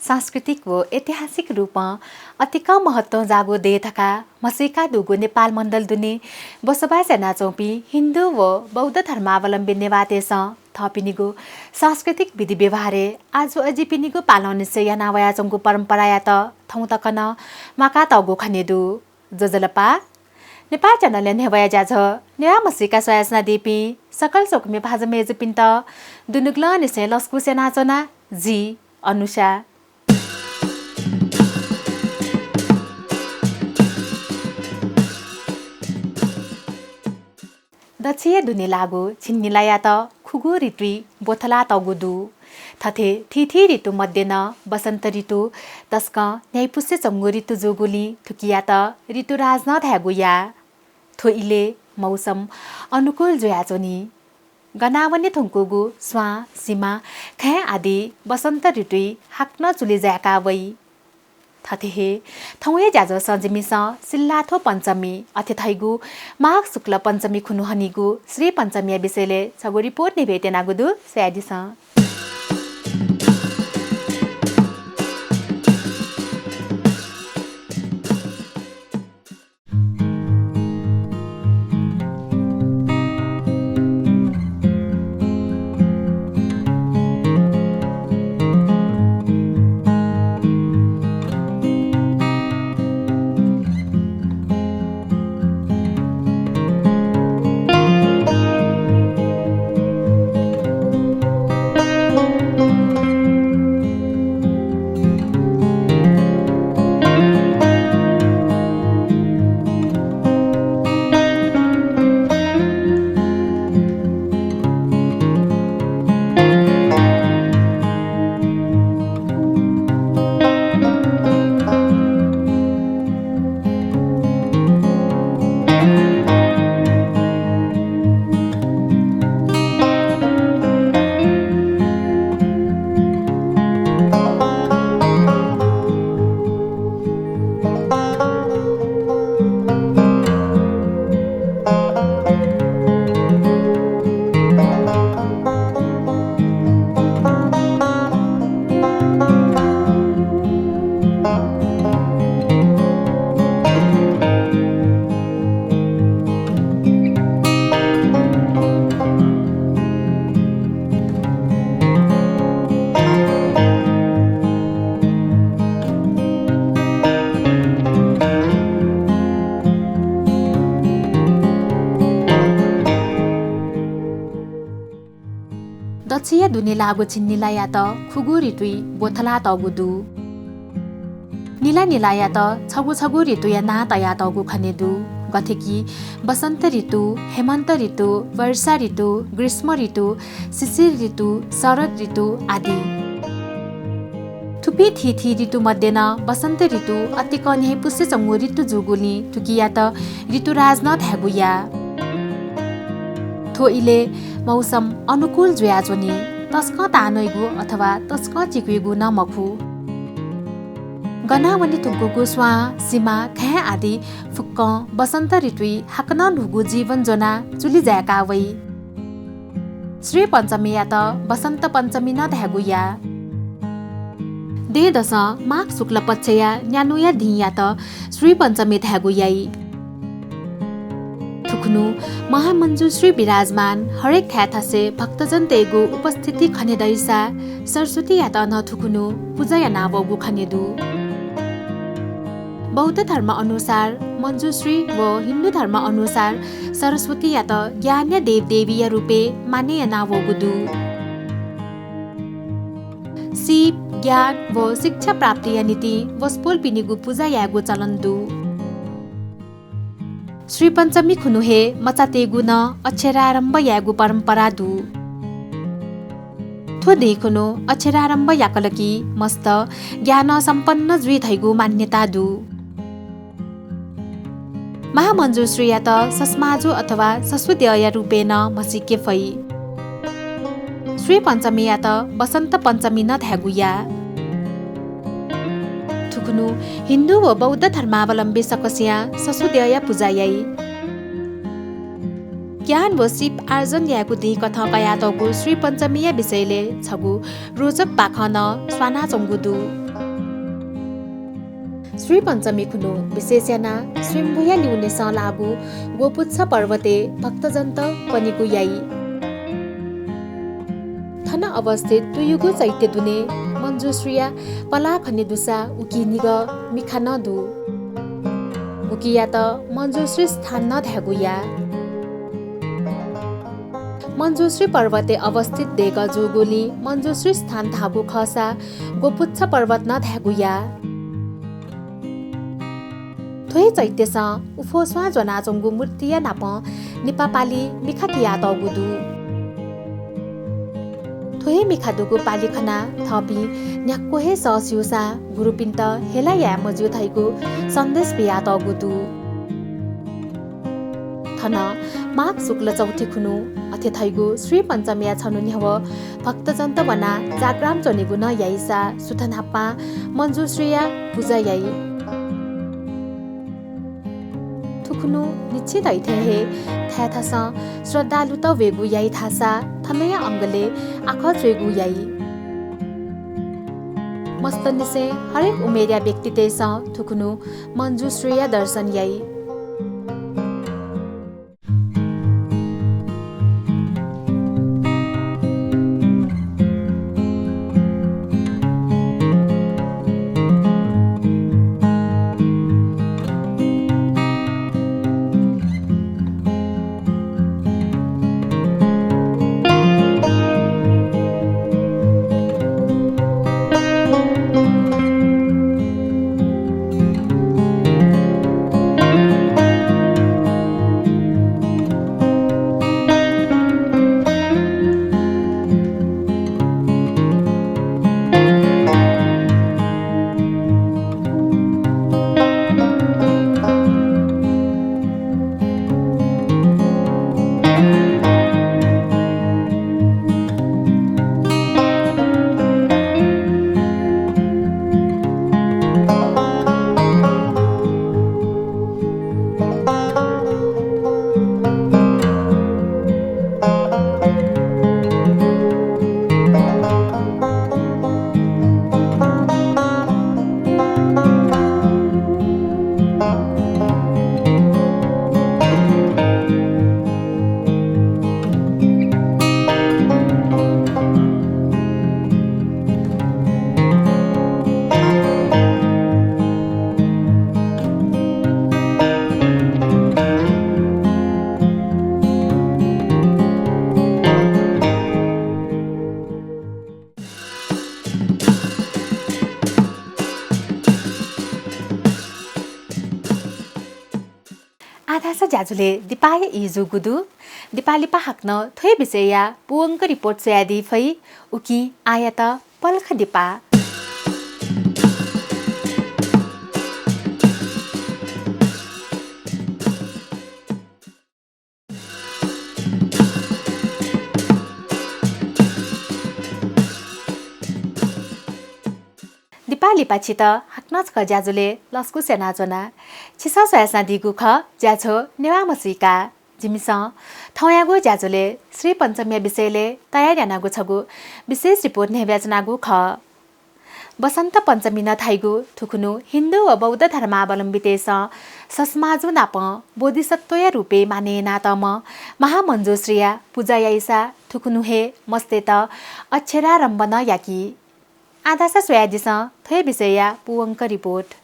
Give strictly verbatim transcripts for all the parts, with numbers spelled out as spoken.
सांस्कृतिक व ऐतिहासिक रूपं अतिकं महत्वं जाःगु देय् धकाः म्हसीका दुगु नेपाल मण्डल दुने बसोबास यानाच्वंपिं हिन्दू व बौद्ध धर्मावलम्बी नेवाःतय्‌सं थःपिनिगु सांस्कृतिक विधि व्यवहारय् आजु अजिपिनिगु पालंनिसें याना वयाच्वंगु परम्परायात थौं तक नं म्वाकातःगु खने दु। ज्वजलपा। नेपाल च्यानलया न्ह्यब्वया ज्याझ्वः नेवाः म्हसीका स्वयाच्वनादीपिं सकल स्वकुमि भाजु मय्‌जुपिन्त दुनुगलंनिसें लसकुस यानाच्वना, जि अनुषा। दच्छिया दुने लाःगु झिंनिलायात खुगू ऋतुइ ब्वथलातःगु दु। थथे थीथी ऋतु मध्ये नं वसन्त ऋतु तसकं न्ह्याइपुसे च्वंगु ऋतु जूगुलिं थुकियात ऋतुराज नं धायेगु याः। थ्व इलय् मौसम अनुकूल जुयाच्वनी। गनावने धुंकूगु स्वां, सिमा, खँय् आदि वसन्त ऋतुइ हाकनं चुलि जाय्‌का वइ। थथे हे थौंया ज्याझ्वलय् जिमिसं सिल्लाथ्व पञ्चमी, अथे धइगु माघ शुक्ल पञ्चमी खुन्हु हनीगु श्री पञ्चमीया विषयलय् छगू रिपोर्ट न्ह्यब्वये त्यनागु दु, स्वयादिसँ। दच्छिया दुने लाःगु झिंनिलायात खुगू ऋतुइ ब्वथलातःगु दु। निला निलायात छगू छगू ऋतुया नां तयातःगु खने दु, गथे कि वसन्त ऋतु, हेमन्त ऋतु, वर्षा ऋतु, ग्रीष्म ऋतु, शिशिर ऋतु, शरद ऋतु आदि। थुपिं थीथी ऋतु मध्ये नं वसन्त ऋतु अतिकं न्ह्याइपुसे च्वंगु ऋतु जूगुलिं थुकियात ऋतुराज नं धायेगु याः। थ्व इलय् मौसम अनुकूल जुयाच्वनी। तसकं तांन्वइगु अथवा तसकं चिकुइगु नं मखु। गनावने धुंकूगु स्वां, सिमा, खँय् आदि फुक्कं वसन्त ऋतुइ हाकनं न्हूगु जीवन ज्वनाः चुलि जाय्का वइ। श्री पञ्चमीयात वसन्त पञ्चमी नं धायेगु याः। दँय्‌दसं माघ शुक्ल पक्षया न्यान्हुया दिंयात श्री पञ्चमी धायेगु याइ। थुखुन्हु महामञ्जुश्री विराजमान हरेक थाय् थासय् भक्तजनतय्‌गु उपस्थिति खने दइसा सरस्वतीयात नं थुखुन्हु पुजा यानावःगु खने दु। बौद्ध धर्म अनुसार मञ्जुश्री व हिन्दू धर्म अनुसार सरस्वतीयात ज्ञानया देवदेवीया रूपय् मानय् यानावःगु दु। सीप, ज्ञान व शिक्षा प्राप्तिया निंतिं वसपोलपिनिगु पुजा यायेगु चलन दु। श्री पञ्चमी खुन्हु हे मचातय्‌गु नं अक्षरारम्भ यायेगु परम्परा दु। थ्व दिं खुन्हु अक्षरारम्भ याकल कि मस्त ज्ञानं सम्पन्न जुइ धइगु मान्यता दु। महामञ्जुश्रीयात ससमाजु अथवा ससुद्यःया रूपय् नं म्हसीके फइ। श्री पञ्चमीयात वसन्त पञ्चमी नं धायेगु याः। थुखुन्हु हिन्दू व बौद्ध धर्मावलम्बी सकसियां ससुद्यःया पुजा याइ। ज्ञान व सीप आर्जन यायेगु दिं कथं कयातःगु श्री पञ्चमीया विषयलय् छगू रोचक बाखं नं स्वानाच्वंगु दु। श्रीपञ्चमी खुन्हु विशेष यानाः स्वयम्भूया लिउनेसं लाःगु गोपुच्छ पर्वतय् भक्तजनत पनेगु याइ। थन अवस्थित तुयुगु चैत्य दुने मञ्जुश्रीया पलाः खने दुसा उकी निगः मिखा नं दु। उकियात मञ्जुश्री स्थान नं धायेगु या। मञ्जुश्री पर्वतय् अवस्थित देगः जूगुलिं मञ्जुश्री स्थान धाःगु खःसा गोपुच्छ पर्वत नं धायेगु या। थ्व हे चैत्यसं उफोस्वां ज्वनाच्वंगु मूर्तिया नापं निपा पालि मिखा कियातःगु दु। थ्व हे मिखा दुगु पालि खनाः थःपिं न्ह्याक्व हे सः स्यूसां गुरुपिन्त हेला याये मज्यू धइगु सन्देश बियातःगु दु। थन माघ शुक्ल चौथि खुन्हु अथे धइगु श्रीपञ्चमीया छन्हु न्ह्यवः भक्तजनत वनाः जाग्राम च्वनेगु नं याइसा सुथ न्हापां मञ्जुश्रीया पुजा याइ। थुखुन्हु न्हिच्छि धइथें हे थाय्‌थासं श्रद्धालुत वयेगु याइ धाःसा थनया अंगलय् आखः च्वयेगु याइ। मस्तनिसें हरेक उमेरया व्यक्तितय्‌सं थुखुन्हु मञ्जुश्रीया दर्शन याइ। आः धाःसा ज्याझ्वलय् दिपाया ई जूगु दु। दिपा लिपा हाकनं थ्व हे विषयया पूवंक report स्वयादी फइ, उकिं आःयात पलख दिपा। दिपा लिपा छित हाकनं छकः ज्याझ्वलय् लसकुस यानाच्वना। छिसं स्वयाच्वनादीगु खः ज्याझ्वः नेवाः म्हसीका। जिमिसं थौंयागु ज्याझ्वलय् श्रीपञ्चमीया विषयलय् तयार यानागु छगू विशेष report न्ह्यब्वयाच्वनागु खः। वसन्त पञ्चमी नं धाइगु थुखुन्हु हिन्दू व बौद्ध धर्मावलम्बीतय्‌सं ससमाजु नापं बोधिसत्वया रूपय् मानय् यानातःम्ह महामञ्जुश्रीया पुजा याइसा थुखुन्हु हे मस्तय्‌त अक्षरारम्भ नं याकी। आः धाःसा स्वयादिसँ थ्व हे विषयया पूवंक report।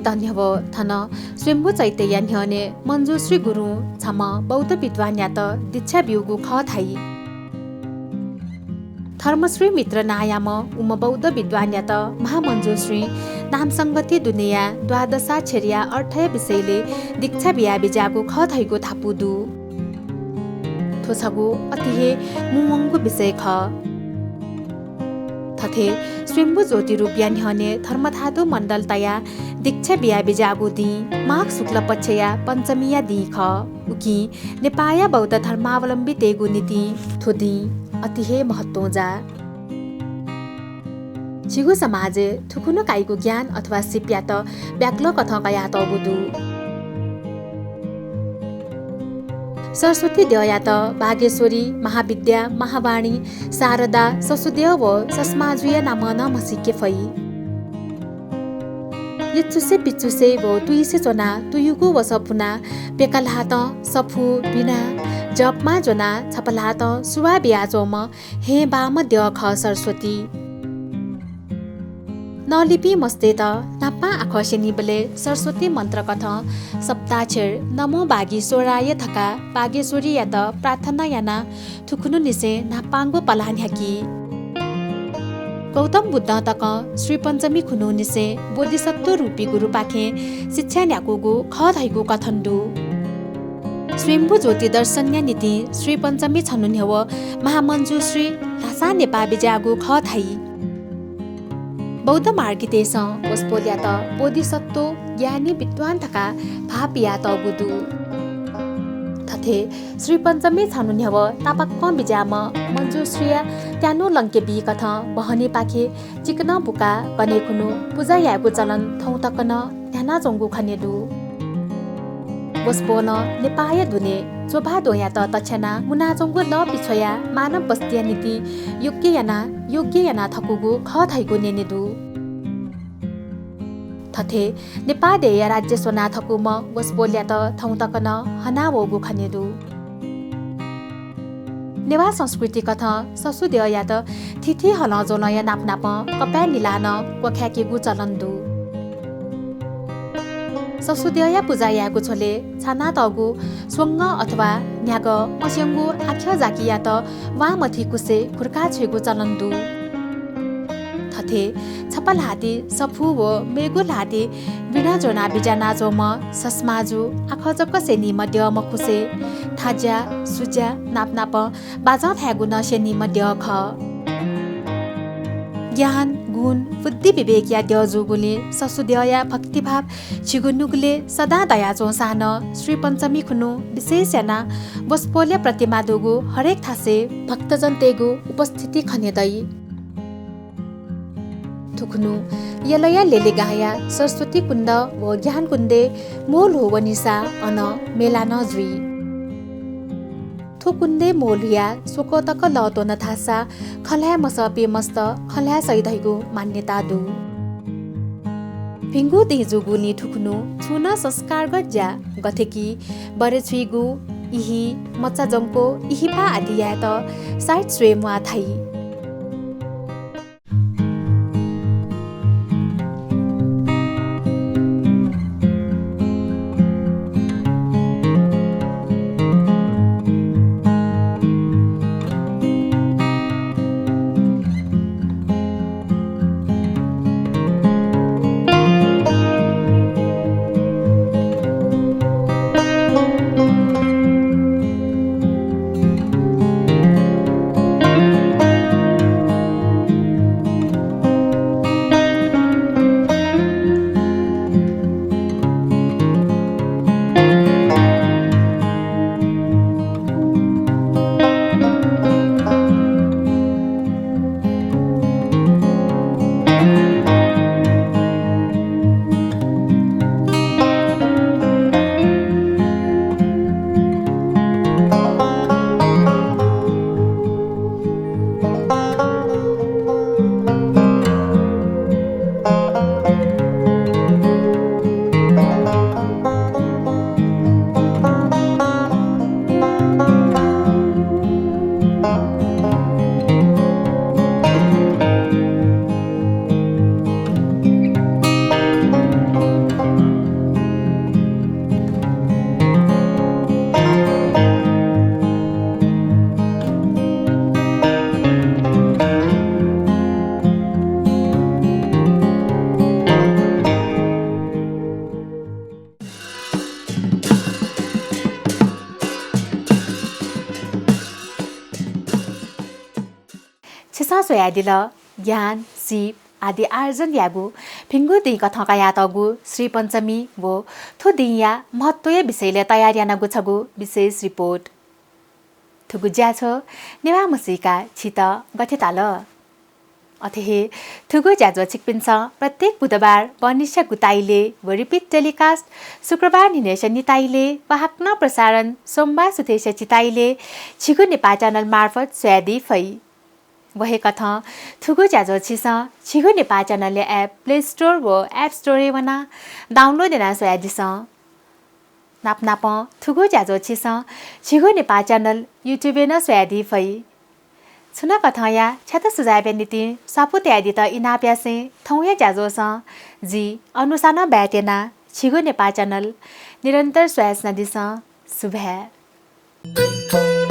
धन्यवाद। थन स्वयम्भू चैत्यया न्ह्यःने मञ्जुश्री गुरुं छम्ह बौद्ध विद्वानयात दीक्षा ब्यूगु खः धाइ। धर्मश्री मित्र नांयाम्ह उम्ह बौद्ध विद्वानयात महामञ्जुश्रीं नामसंगति दुनेया द्वादशाक्षरया अर्थया विषयले दीक्षा बिया बिज्याःगु खः धइगु धापू दु। थ्व छगू अति हे मुंवंगु विषय खः। थथे स्वयम्भू ज्योति रूपया न्ह्यःने धर्मधातु मण्डल तयाः दीक्षा बिया बिज्याःगु दिं माघ शुक्ल पक्षया पञ्चमीया दिं खः। उकिं नेपाःया बौद्ध धर्मावलम्बीतय्गु निंतिं थ्व दिं अति हे महत्वं जाः। झीगु समाजय् थुकुन्हु काइगु ज्ञान अथवा सिपयात ब्याकलकथं कयातःगु दु। सरस्वती द्यःयात बागेश्वरी, महाविद्या, महावाणी, शारदा, ससुद्यः व ससमाजुया नामं नं म्हसीके फइ। यचुसे पिचुसे व तुइसे च्वनाः तुयुगु वसः पुनाः प्यका ल्हातं सफू, वीणा, जपमां ज्वनाः छपा ल्हातं सुवाः बियाच्वंम्ह हें बाःम्ह द्यः खः सरस्वती। नलिपिं मस्तय्त न्हापां आखः स्यनीबलय् सरस्वती मन्त्रकथं सप्ताक्षर नमो बागीश्वराय धकाः बागेश्वरीयात प्रार्थना यानाः थुकुन्हुनिसें न्हापांगु पलाः न्ह्याकी। गौतम बुद्धं तकं श्रीपञ्चमी खुन्हुनिसें बोधिसत्व रूपी गुरुपाखें शिक्षा न्ह्याकूगु खः धइगु कथन दु। स्वयम्भू ज्योति दर्शनया निंतिं श्रीपञ्चमी छन्हु न्ह्यः महामञ्जुश्री ल्हासां नेपाः बिज्याःगु खः धाइ। बौद्ध मार्गीतय्सं वसपोलयात बोधिसत्व, ज्ञानी विद्वान धकाः भाःपियातःगु दु। थथे श्रीपञ्चमी छन्हु न्ह्यः तापाक्कं बिज्याःम्ह मञ्जुश्रीया त्यानु लंके बीकथं बहनीपाखे चिकनं बुकाः कन्हय् खुन्हु पुजा यायेगु चलन थौं तक नं न्ह्यानाच्वंगु खने दु। वसपोलं नेपाःया दुने च्वभाः द्वहंयात तछ्यानाः मुनाच्वंगु लः पिछ्वयाः मानव बस्तीया निंतिं योग्य यानाः योग्य याना थकूगु खः धइगु न्यने दु। थथे नेपाः देय्या राज्य स्वना थकूम्ह वसपोलयात थौं तक नं हना वःगु खने दु। नेवाः संस्कृतिकथं ससुद्यःयात थीथी हलंज्वलंया नापनापं कपाय् निलाः नं क्वखाय्केगु चलन दु। ससुद्यःया पुजा यायेगु झ्वलय् छानातःगु स्वंगः अथवा न्ह्यागः मस्यंगु आख्यः जाकियात वां मथीकुसे घुर्का छ्वयेगु चलन दु। थथे छपा ल्हातिइ सफू व मेगु ल्हातिइ वीणा ज्वनाः बिज्यानाच्वंम्ह ससमाजु आखः जक स्यनीम्ह द्यः मखुसे थाज्या, सुज्या नापनापं बाजं थायेगु नं स्यनीम्ह द्यः खः। ज्ञान, गुण, बुद्धि, विवेकया द्यः जूगुलिं ससुद्यःया भक्तिभाव झीगु नुगलय् सदां दयाच्वंसां नं श्रीपञ्चमी खुन्हु विशेष यानाः वसपोलया प्रतिमा दुगु हरेक थासय् भक्तजनतय्गु उपस्थिति खने दइ। थुकुन्हु यलया लेलेगांया सरस्वती कुण्ड व ज्ञान कुण्डय् म्वःल्हू वनीसा अन मेला नं जुइ। थ्व कुण्डय् म्वःल्हुयाः स्वक्वः तक लः त्वन धाःसा खँ ल्हाये मसःपिं मस्त खँ ल्हाये सइ धइगु मान्यता दु। भिंगु दिं जूगुलिं थुकुन्हु छुं नं संस्कारगत ज्या गथे कि बरे छुइगु, इहि, मचा जंक्व, इहिपा आदि यायेत साइत स्वये म्वाः धाइ। स्वयादिल। ज्ञान, सीप आदि आर्जन यायेगु भिंगु दिं कथं कयातःगु श्री पञ्चमी व थ्व दिंया महत्वया विषयलय् तयार यानागु छगू विशेष रिपोर्ट। थुगु ज्याझ्वः नेवाः म्हसीका छित गथे ताल? अथे हे थुगु ज्याझ्वः छिकपिन्सं प्रत्येक बुधबार बहनिसिया गुताइले व repeat telecast शुक्रबार न्हिनय्सिया निताइले व हाकनं प्रसारण सोमबार सुथय्सिया चिताइले झीगु नेपाः channel मार्फत स्वयादी फइ। व हे कथं थुगु ज्याझ्वः छिसं झीगु नेपाः channel-या app Play Store व App Store-य् वनाः download यानाः स्वयादिसँ। नापनापं थुगु ज्याझ्वः छिसं झीगु नेपाः channel YouTube-य् नं स्वयादी फइ। छुं नं कथंया छ्यात सुझावया निंतिं स्वापू तयादीत इनाप यासें थौंया ज्याझ्वलय् जि अनुषा नं ब्याये त्यना। झीगु नेपाः channel निरन्तर स्वयाच्वनादिसँ। सुभाय्।